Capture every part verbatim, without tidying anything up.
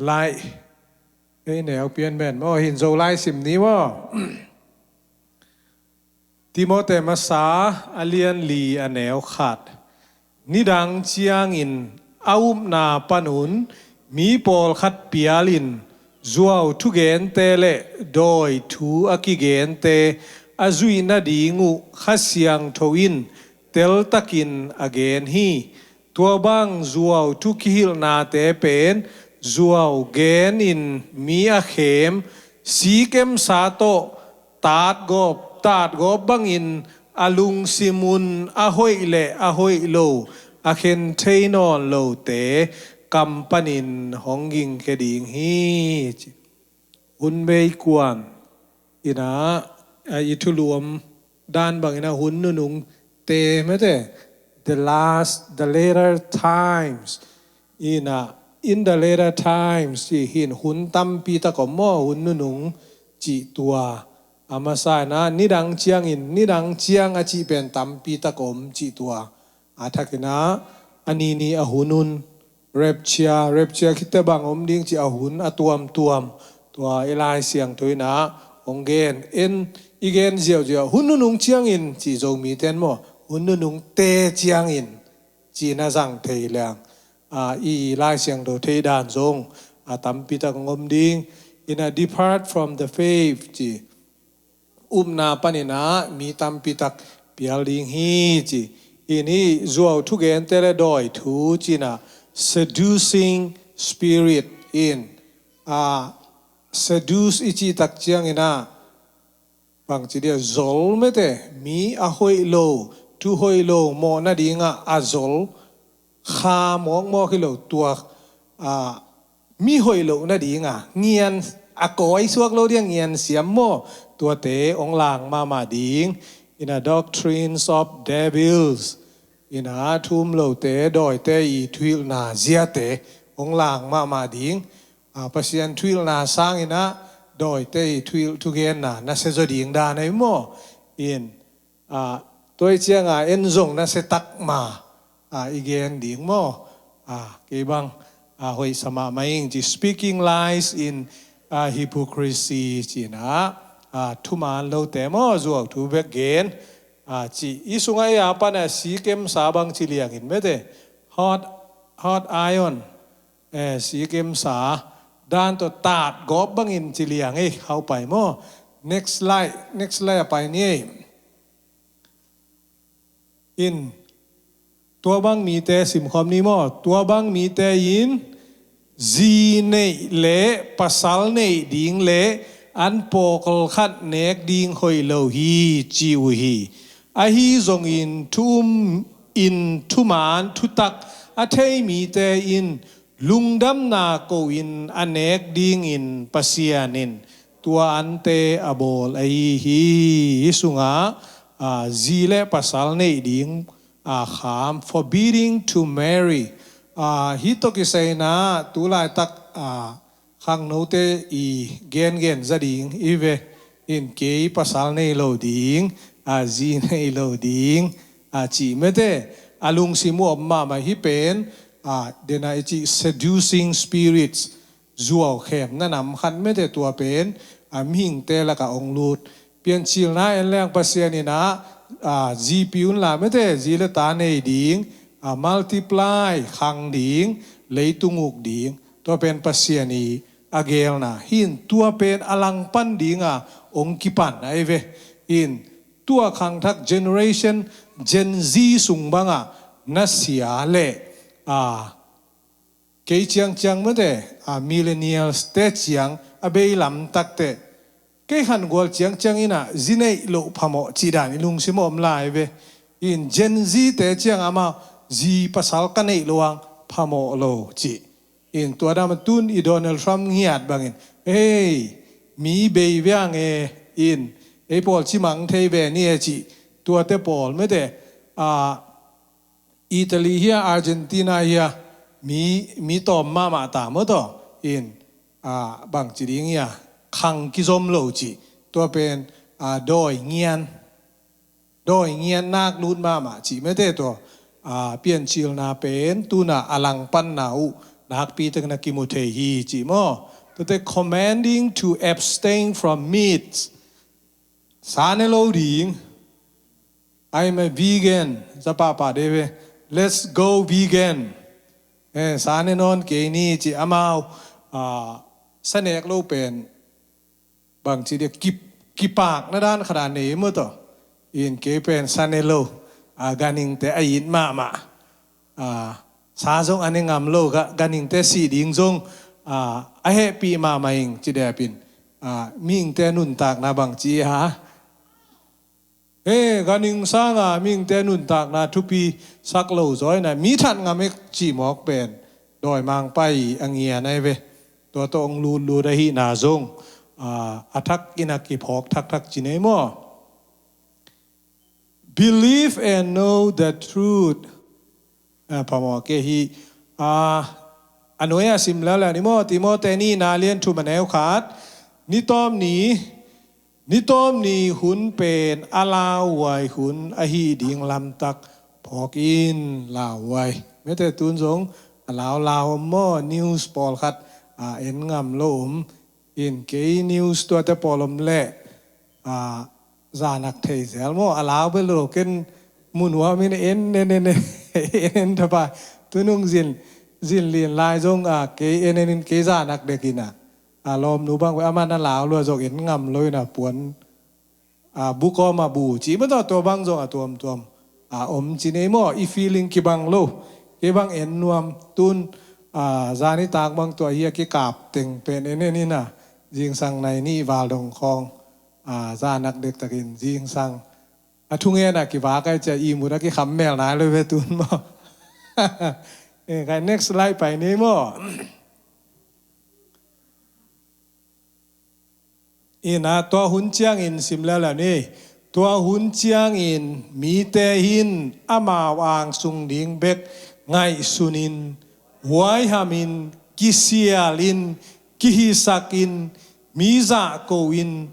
Lai ei neu pian men maw, hin Zolai sim ni maw? Timote masa a lian li a neu khat. Nidang ciangin a upna panun mi pawlkhat pialin zuau thugente le dawi thu a kigente a zuih nading uh Kha Siangtho in teltakin a gen hi. Tua bang zuau thu kihilhnate pen zuau genin mi a khem, sikemsa tawh tatgawp tatgawp bangin a lungsim un a hoih le a hoih lo a khen thei nawn lote kam panin hong gingkhia ding hi. Hun bei kuan ina, a, i thuluam dan bangina hun nunung te mete, the last, the later times ina, in the later times ci hin hun tampi tak om maw, hun nunung ci tua. A masa ina nidang ciangin, nidang ciang a ci pen tampi tak om ci tua. A thakina a nini a hun un rapture, rapture khite bang om ding ci a hun a tuamtuam tua i Lai Siangtho ina hong gen. En i gen ziauziau hun nunung ciangin ci Zomi ten maw, hun nunung te ciangin ci na zang thei leng, a, i Lai Siangtho thei dan zong a tampi tak hong om ding. Ina depart from the faith ci, upna panina mi tampi tak pial ding hi ci. Ini zuau thugente le dawi thu cina seducing spirit in, a, seduce i cih tak ciangina bangci dia zol mete, mi a hoih lo, thu hoih lo mawh nadinga a zol, kha mawkmawk hi lo tua, a, mi hoih loh nadinga ngian, a kawi suak lo dia ngian siam maw, tuate hong lang mahmah ding. Ina doctrines of devils ina thum lote, dawite i thuhilhna ziate hong lang mahmah ding. A, Pasian thuhilhna sangina dawite i thuhilh thugenna na sia zaw ding dan ei maw? In, a, tua i cianga en zong na sia takma, a, i gen ding maw? A, kei bang, a, hoih sa mahmah ing ci, speaking lies in, a, hypocrisy cina, a, thuman lote maw, zuau thu bek gen, a, ci. I sunga ei a pana sikemsa bang ci liangin mete, hot, hot iron, eh, sikemsa dan tawh tatgawp bangin ci liang ei haupai maw? Next slide, next slide a pai ni ei. In, tua bang mite simkhawm ni maw? Tua bang mite in zi neih le pasal neih ding le an pawlkhat nek ding hoih lo hi ci uh hi. Ahi zongin thu um in thuman thutak a thei mite in lungdamna ko-in a nek dingin Pasian in tua ante a bawl ahi hi. Hi sungah, a, zi le pasal neih ding, a, kham, forbidding to marry. A, hi tawh kisaina tulaitak, a, khangnote i gengen za ding i ve in kei pasal nei lo ding, a, zi nei lo ding, a, cih mete a lungsim uh om mahmah hi pen, a, dena i cih seducing spirits, zuau khemna nam khat mete tua pen, a, mihingte lakah ong lut. Piancilna en leng Pasian inah, a, zipi unla mete zi le ta nei ding, a, multiply khang ding, leitung uk ding, tua pen Pasian i a gelna hi in tua pen a langpan dinga ong kipan ahi ve. In tua khangthak generation Gen Z sung banga na sia le, a, kei ciangciang mate, a, millennials te ciang a bei lamtakte kei khangual ciangciang inah zi neih loh phamawh cih dan i lungsim a om lai ve. In Gen Z te ciang amah zi pasal ka neih loh ang phamawh lo cih. In tua dama tun i Donald Trump ngiat bangin, hei, mi bei ve ang e, in ei pawl cimang thei ve ni e cih, tuate pawl mete, a, Italy hia, Argentina hia, mi, mi tawm mahmah ta maw taw, in, a, bangci ding hia, khang kizom lo cih, tua pen, a, dawi ngian, dawi ngian nak lut mahmah cih mete tua, a, piancilna pen tuna a langpanna uh nakpi tak na kimu thei hi ci maw. Tuate commanding to abstain from meat. Sa ne lo ding. I'm a vegan. Za pahpah de ve. Let's go vegan. Eh, sa ne nawn kei ni ci amau, ah, sa nek lo pen bangci dia kip, kipakna dan khat a nei maw tawh. In kei pen sa ne lo, ah, ganhingte a it mahmah. Ah, sa zong a ne ngam lo ga, ganhingte sih ding zong, ah, a hehpih mahmah ing ci dep in. Ah, mihingte nuntakna bangci ha. He, ganhing sanga mihingte nuntakna thupi sak lo zaw ina, mi that ngam ek cih mawk pen dawimangpa i a ngian ahi ve. Tua tawh hong lutlut ahihna zong, ah, a thak in a kiphawk thakthak ci nei maw. Believe and know the truth. Ah, phamawh kei hi. Ah, a nuai a sim leuleu ni maw, Timote nihna lian thum a neu khat. Ni tawm ni, ni tawm ni hun pen a lauhuai hun ahih ding lamtak phawk in, lauhuai. Mete tun zong a laulau om maw, news pawlkhat, ah, en ngam lo om. In kei news tuate pawl om leh, ah, zanak thei zel maw, a lau bel lo ken mu nuam in en, en, en, en, en, en thapai. Tunung zin, zin lin lai zong, ah, kei en, en, en, kei zanak dek ina. Ah, lawmnu bang ve, aman a lau lua zong en ngam lo ina puan. Ah, bu kawm a bu ci maw tawh, tua bang zong a tuamtuam, ah, om ci nei maw, i feeling kibang lo. Kei bang en nuam tun, ah, zani tak bang tua hi a kikap teng pen en, en, en ina. Zingsang nai ni val dong khawng, ah, zanak dektakin zingsang a thungen a kivak ai cia i mut a kikham mel nai lo ve tun maw. Eh, kai next slide pai ni maw. Ina, tua hun ciangin sim leuleu ni. Tua hun ciangin mite hin amau angsung ding bek ngaihsunin, huaihamin, kisialin, kihisakin, mi zahkoin,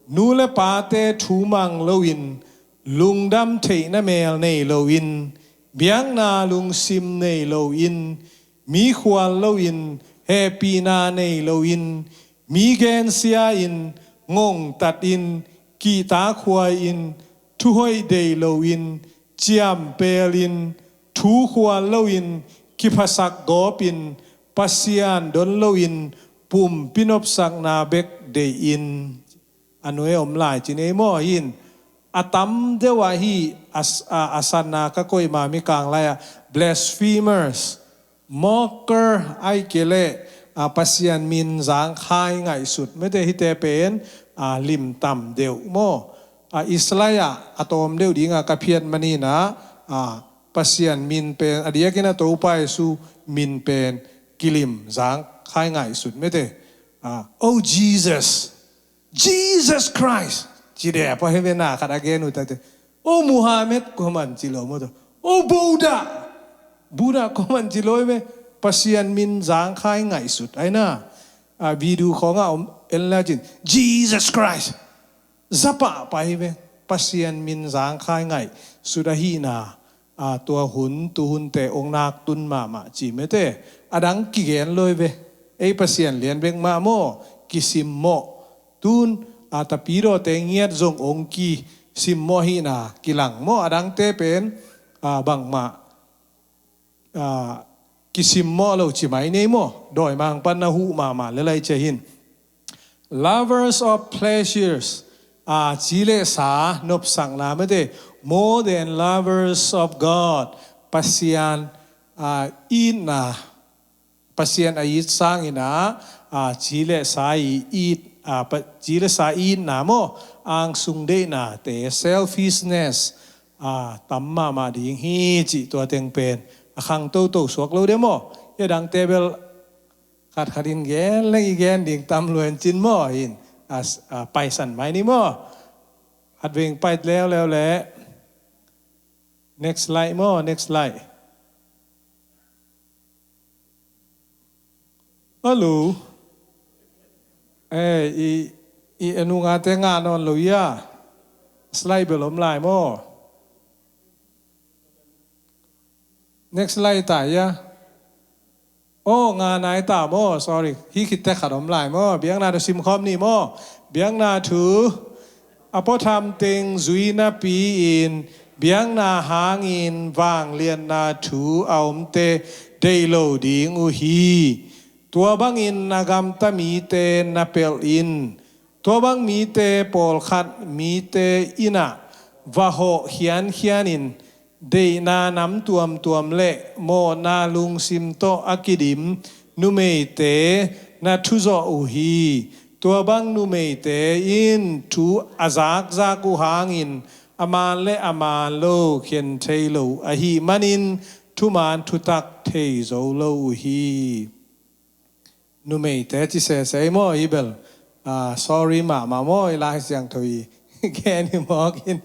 nu le pate thu mang loin, lungdam theihna mel nei loin, biakna lungsim nei loin, mi khual loin, hehpihna nei loin, mi gensia in, ngongtatin, kihtakhuai in, thuhoih dei loin, ciampelin, thu khual loin, kiphasak gawpin, Pasian don loin, pumpi nopsakna bek deihin. A nuai om lai ci nei maw hin. A tam deuh ah hi, a, a, a sanna ka koih ma Mikang lai ah blasphemers, mocker, ai kei leh, ah, Pasian min zangkhai ngaihsut. Mete hite pen, ah, limtam deuh maw. Ah, Israel ah a tawm deuh dinga ka phiat maninah, ah, Pasian min pen, a diakin a Topa Jesu min pen kilim zangkhai ngaihsut. Mete, ah, "Oh Jesus, Jesus Christ," ci dep a hi ve na khat a gen uh tate. "Oh Muhammad," kua man ci lo maw tawh. "Oh Buddha, Buddha," kua man ci lo hi ve. Pasian min zangkhai ngaihsut. Ai na, a video khawngah om en le cin, "Jesus Christ." Za pahpah hi ve. Pasian min zangkhai ngaihsut ahihna, a, tua hun, tu hunte ong nak tun mahmah ci mete. A dang kigen lo hi ve. Ei Pasian lian bek mah maw, kisimmawh. Tun, a, tapidawte ngiat zong ong kisimmawh ahihna kilang maw. A dangte pen, a, bangmah, a, kisimmawh lo ci mai nei maw. Dawimangpa na huh mahmah le lai cia hin. Lovers of pleasures, a, ci le sa nopsakna mete, more than lovers of God. Pasian, a, itna, Pasian a it sangin a, a, ci le sa i it, a, pa, ci le sa itna maw, angsung deihnate, selfishness, a, tam mahmah ding hi cih tua teng pen a khang toto suak lo dia maw. Hi a dangte bel khatkhat in gen leng i gen ding tam luan cin maw hin, a, a, paisan mai ni maw. Khat veng pai leuleu le. Next slide maw, next slide. Hello. Eh, i, i enu ngate nga nawn lo ia. Slide bel om lai maw. Next slide ta ia. Aw, nga nai ta maw? Sorry. Hih khitte khat om lai maw? Biakna thu simkhawm ni maw? Biakna thu. A puatham teng zui napi-in biakna hangin vangliatna thu a omte deih lo ding uh hi. Tua bangin a gamta mite na pelh in. Tua bang mite pawlkhat mite innah va hawh khiankhianin deihna nam tuamtuam le mawhna lungsim tawh a kidim numeite na thuzawh uh hi. Tua bang numeite in thu a zakzak uh hangin a man le a man lo khen thei lo ahih manin thuman thutak thei zo lo uh hi. Numeite ci sese maw, hi bel, ah, sorry mahmah maw, i Lai Siangtho i gen i mawk in,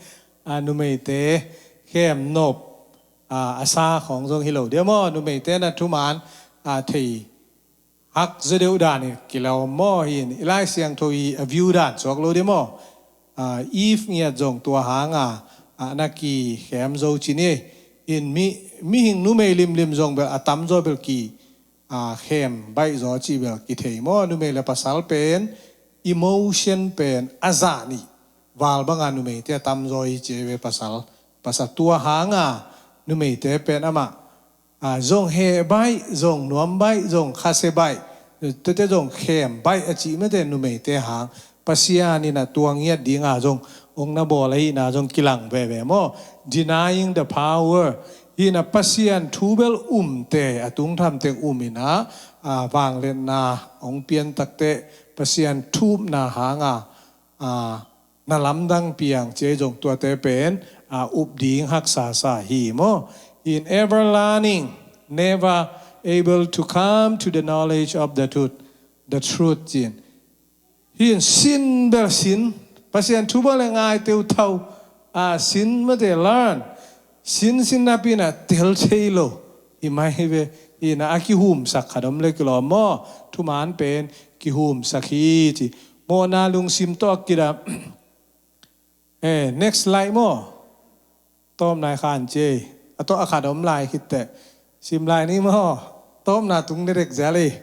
ah, numeite khem nop, ah, a sa khawng zong hi lo dia maw, numeite na thuman, ah, thei hak zaw deuh dan i kilawm maw, hi in i Lai Siangtho i a view dan suak lo dia maw. Ah, Eve ngiat zong tua hanga, ah, na kikhem zo ci ni. In mi, mihing numei limlim zong bel a tamzaw bel ki, ah, khem baih zaw cih bel kithei maw. Numei le pasal pen emotion pen a zah nih val banga numeite a tamzaw hi ci ve. Pasal, pasal tua hanga numeite pen amah, ah, zong heh baih, zong nuam baih, zong khasia baih, tete zong khem baih a cih mete numeite hang Pasian in a tua ngiat dinga zong ong na bawl ahihna zong kilang veve maw. Denying the power. Hi in a Pasian thu bel umte a tungthamteng um in a, ah, vangliatna ong pian takteh Pasian thu upna hanga, ah, na lamdang piang ci ei zong tuate pen, ah, up ding haksasa hi maw. In ever learning, never able to come to the knowledge of the truth, the truth ci in. Hi in sin bel sin, Pasian thu bel le ngai teuthau, ah, sin mete learn, sin sin napi in a tel thei lo. Hi mai hi ve, hi in a kihumsak khat om le kilawm maw, thuman pen kihumsak hi ci. Mawhna lungsim tawh a kidam. Eh, next slide maw. Tawpna i khan ci ei. A tawh a khat om lai khitteh. Sim lai ni maw. Tawpna tung dedek zel ei.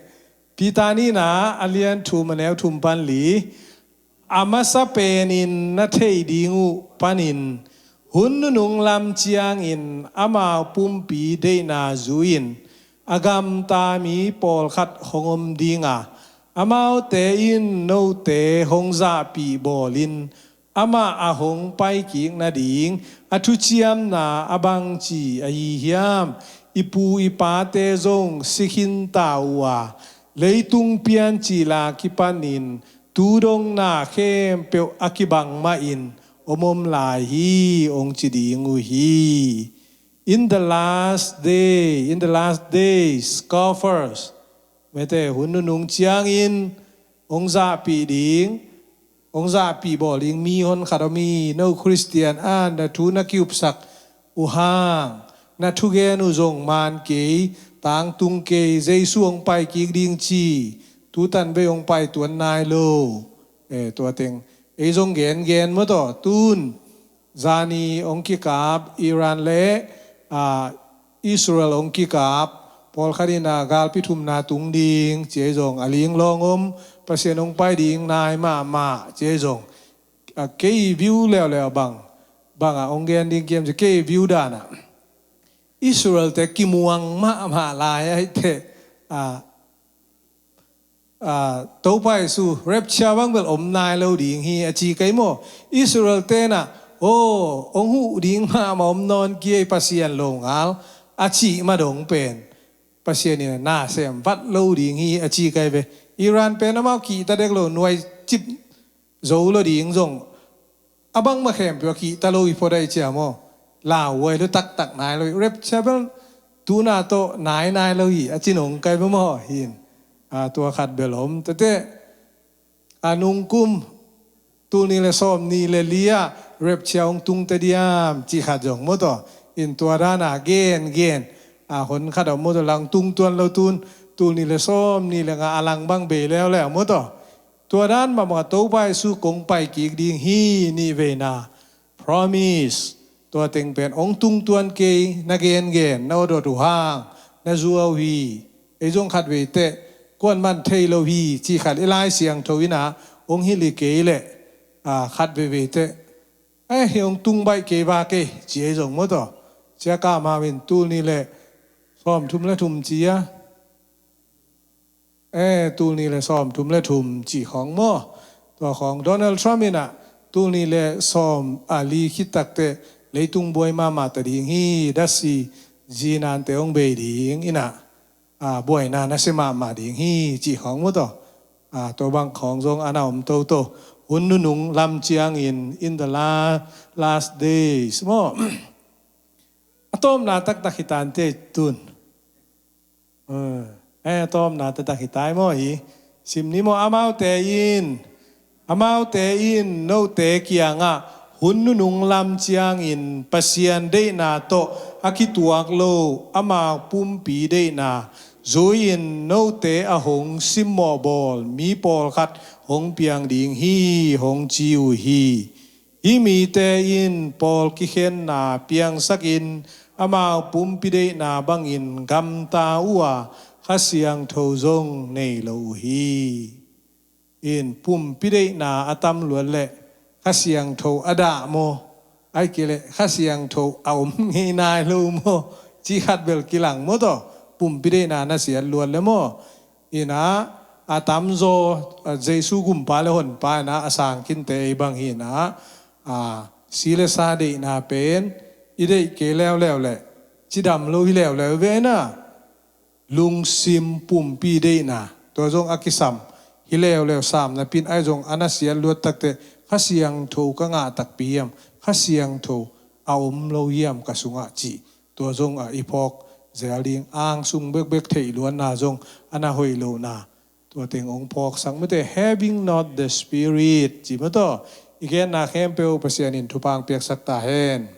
Peter nihna a lian thum a neu thum pan li. A masa penin na thei ding uh panin hun nunung lam ciangin amau pumpi deihna zui-in a gamta mi pawlkhat hong om dinga, amaute in note hong zahpih bawlin amah a hong paikik nading a thuciamna a bangci ahi hiam? I pu i pate zong si khinta uh a, leitung piancil a kipanin tu dongna khempeuh a kibang mahin om om lai hi, hong ci ding uh hi. In the last day, in the last days, scoffers, mete hun nunung ciangin hong zahpih ding, hong zahpih bawl ding mi honkhat om hi. No Khristian a na thu na kiupsak uh hang, na thugen uh zong man kei, tangtung kei, Jesu hong paikik ding ci, tutan vei hong paituan nai lo. Eh, tua teng ei zong gengen maw taw, tun zani hong kikap Iran le, ah, Israel hong kikap, pawlkhat in a galpi thumna tung ding ci ei zong a linglawng om, Pasian hong pai ding nai mahmah ci ei zong. Ah, kei view leuleu bang, bang a hong gen ding kiam ci kei view dan a Israel te kimuang mahmah lai a hi teh, ah, ah, Topa Jesu rapture bang bel om nai lo ding hi a ci kei maw. Israel tenah, oh, hong huh ding mahmah om nawn kei Pasian lo ngal a cih madong pen Pasian in na sem vat lo ding hi a ci kei ve. Iran pen amau kihta dek lo, nuai cip zo lo ding zong a bangmah khempeuh a kihta lo hi phot ai cia maw. Lauhuai lo taktak nai lo hi. Rapture bel tuna tawh nai nai lo hi a ci nong kai bel maw hin. Ah, tua khat bel om tete. A nungkum tul nih le sawm nih le li ah rapture hong tung ta diam ci khat zong maw taw. In tua dan a gen gen a hon khat om maw taw, lang tung tuan lo tun tul nih le sawm nih le nga a lang bang bei leuleu maw taw. Tua dan mahmah Topa Jesu kong paikik ding hi, nih veina promise. Tua teng pen hong tungtuan kei, na gengen, na awdawt uh hang na zuau hi. Ei zong khat vei teh kuan man thei lo hi ci khat i Lai Siangtho in ah hong hilh hi kei leh, khat vei vei teh, eh, hi hong tung baih kei va kei ci ei zong maw taw. Sia Kah Mau in tul nih le sawm thum le thum ci a, eh, tul nih le sawm thum le thum ci khawng maw. Tua khawng Donald Trump in ah tul nih le sawm a li khit takteh leitung buai mahmah ta ding hi, dasi zinante hong bei ding in ah, buaina nasia mahmah ding hi ci khawng maw taw. Tua bang khawng zong a na om toto. Hun nunung lam ciangin, in the la-, last days maw. A tawpna taktak hi tante tun. Eh, a tawpna taktak hi tai maw hi. Sim ni maw, amaute in, amaute in note kiangah hun nunung lam ciangin Pasian deihna tawh a kituak lo ama pumpi deihna zui-in note a hong simmawh bawl mi pawlkhat hong piang ding hi hong ci uh hi. Hih mite in pawl kikhenna piangsakin amau pumpi deihna bangin gamta uh a, Kha Siangtho zong nei lo uh hi. In pumpi deihna a tam luat leh Kha Siangtho a dah maw, ahih kei leh Kha Siangtho a om ngei nai lo maw, ci khat bel kilang maw taw. Pumpi deihna nasiat luat leh maw. In ah a tamzaw, a, Jesu gumpa le honpa in ah a sang kinte ei bang hi in ah, a, si le sa deihna pen i deih kei leuleu leh cidam lo hi leuleu ve in ah, lungsim pumpi deihna tua zong a kisam hi leuleu sam napi in, ahi zong a nasiat luat takteh Kha Siangtho ka ngah takpi hiam, Kha Siangtho a om lo hiam ka sungah cih tua zong a i phawk zel ding, angsung bekbek theih luatna zong a na hoih lohna tua teng hong phawksak mate. Having not the Spirit ci maw taw. I genna khempeuh Pasian in thupha hong piaksak ta hen.